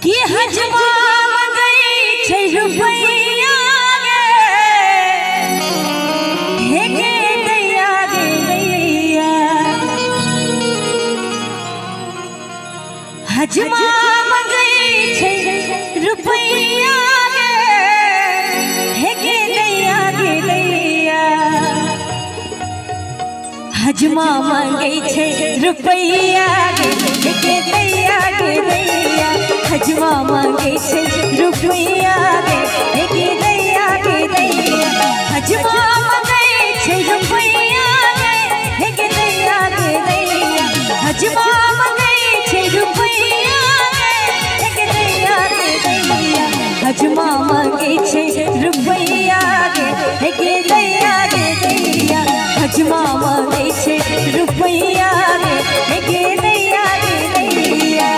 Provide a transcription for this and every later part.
कि हजमा मंगै छै रुपैया गे, हे गे दैया गे दैया। हजमा मंगै छै रुपैया गे, हे गे दैया गे दैया। हजमा मांगे छे रुपैया गे, गे दैया गे दैया। हजमा मांगे छे रुपैया गे, गे दैया गे दैया। हजमा मांगे छे रुपैया गे, गे दैया गे दैया। हजमा मांगे छे रुपैया गे, गे दैया गे दैया। हजमा मांगे छे रुपैया गे, गे दैया गे दैया। हजमा मांगे छे रुपैया गे, गे दैया गे दैया।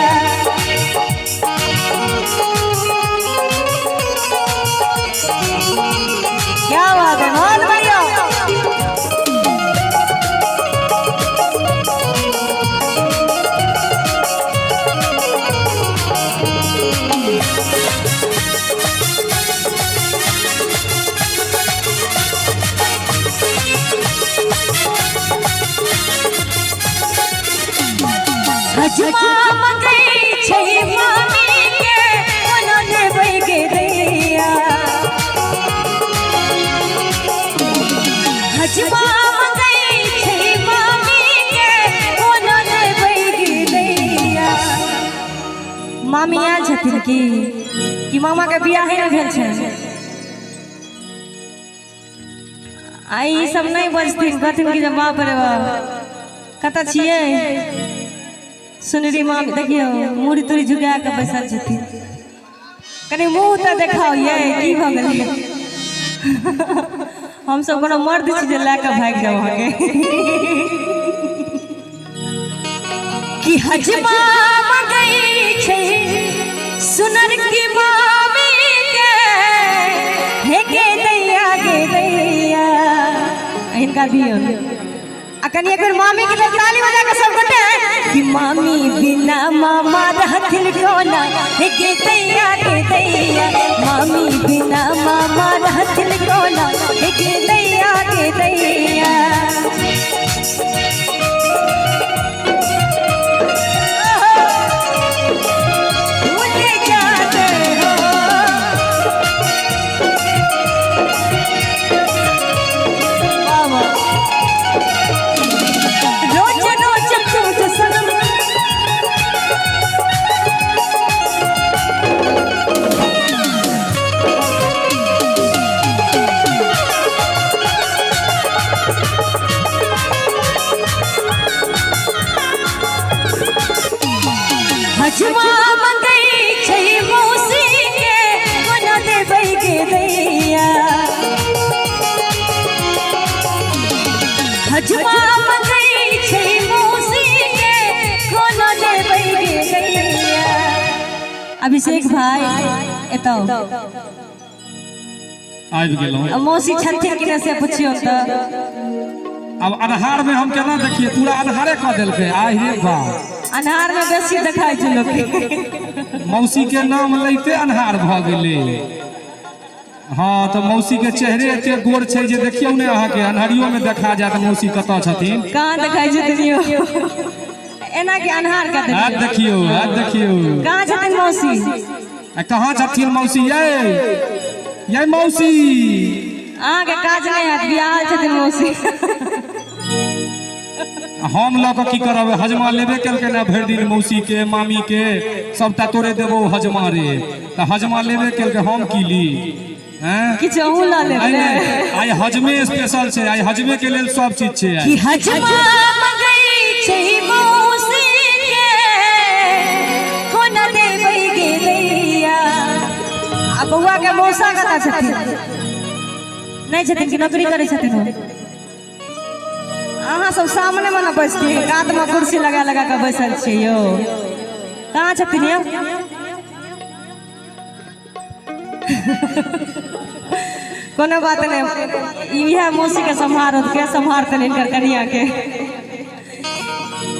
क्या बात है, बहुत बढ़िया। हजमा मंगै छै मामी के, कोना देबै गे दैया। हजमा मंगै छै मामी के, कोना देबै गे दैया। मामी आयल छथिन की कि मामा के बियाह नहि भेल छै? आ ई सब नहि बजथिन, कहथिन कि जे बाप रे बाप, कतऽ छियै सुनरी मामी? देखियौ, मूड़ी तूड़ी झुका कऽ बैसल छथिन। कनि मुँह तऽ देखाउ ये, की भऽ गेलै? हमसब कोनो मर्द छी जे लए कऽ भागि जाउ अहाँके? कि हजमा मंगै छै सुनर की मामी के, हे गे दैया गे दैया। हिनका दियौ आ कनि एक बेर मामी के लेल ताली बजा के सब गोटे, कि मामी बिना मामा रहथिन कोना, हे गे दैया गे दैया। मामी बिना मामा रहथिन कोना, हे गे दैया गे दैया। भूल जाते हो। वाह वाह। रोज रोज तुझ सनम। हजमा मंगै छै मौसी के, कोना देबै गे दैया। हजमा मंगै छै मौसी के, कोना देबै गे दैया। अभिषेक भाई, एतौ आबि गेलहुँ। मौसी छथिन कि नहि से पुछियौ तऽ। आब अन्हार में हम केना देखिए? पूरा अन्हारे कऽ देलकै, आहि रे बा। अन्हार में बेसी देखाइ छै लोकके। मौसी के नाम लैते अन्हार भऽ गेलै। हाँ, तऽ मौसी के चेहरे एते गोर छै जे देखियौ ने, अहाँके अन्हरियो में देखा जायत मौसी कतऽ छथिन। कहाँ देखाइ छथिन यौ? एना के अन्हार कऽ आब देखियौ। देखियौ, आब देखियौ। कहाँ छथिन मौसी? आ कहाँ छथिन मौसी? ये ये मौसी। अहाँके काज नहि हैत, बियाहल छथिन मौसी। हम लऽ कऽ की करब? हजमा लेबे केलकै ने भरि दिन मौसी के, मामी के, सबटा तोरे देबौ हजमा रे, तऽ हजमा लेबे केलकै, हम की ली? हैं? किछु अहूँ लऽ लेब नहि। ने। नहि, आइ हजमे स्पेशल छै, आइ हजमे के लेल सब चीज छै आइ। कि हजमा मंगै छै मौसी के, कोना देबै गे दैया। आ बौआ के मौसा कतऽ छथिन? नहि छथिन कि नौकरी करै छथिन ओ? अहाँ सब सामने मे ने बैसथिन, कात मे कुर्सी लगा लगा कऽ बैसल छियै यौ। कहाँ छथिन यौ? कोनो बात नहि, इएह मौसी के सम्हारत के सम्हारतनि हिनकर कनिया के।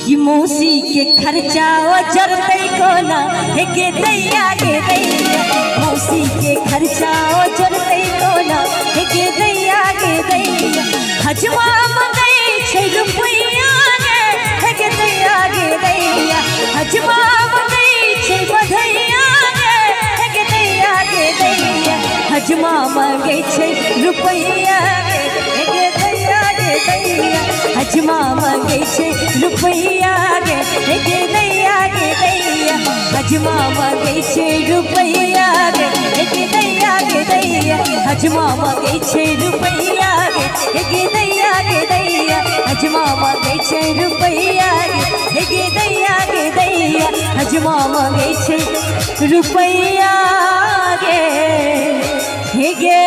कि मौसी के खर्चा ओ जरतै कोना हे गे दैया गे दैया। मौसी के खर्चा ओ जरतै कोना हे गे दैया गे दैया। हजमा मंगै छै रुपैया गे हे गे दैया गे दैया। हजमा मंगै छै बधैया गे हे गे दैया गे दैया। हजमा मंगै छै रुपैया गे हे गे दैया गे दैया। हजमा मंगै छै रुपैया गे हे गे दैया गे दैया। हजमा मंगै छै रुपैया गे हे गे दैया गे दैया। हजमा मंगै छै रुपैया गे हे गे दैया गे दैया। हजमा मंगै छै रुपैया गे हे गे दैया गे दैया। हजमा मंगै छै रुपैया गे हे गे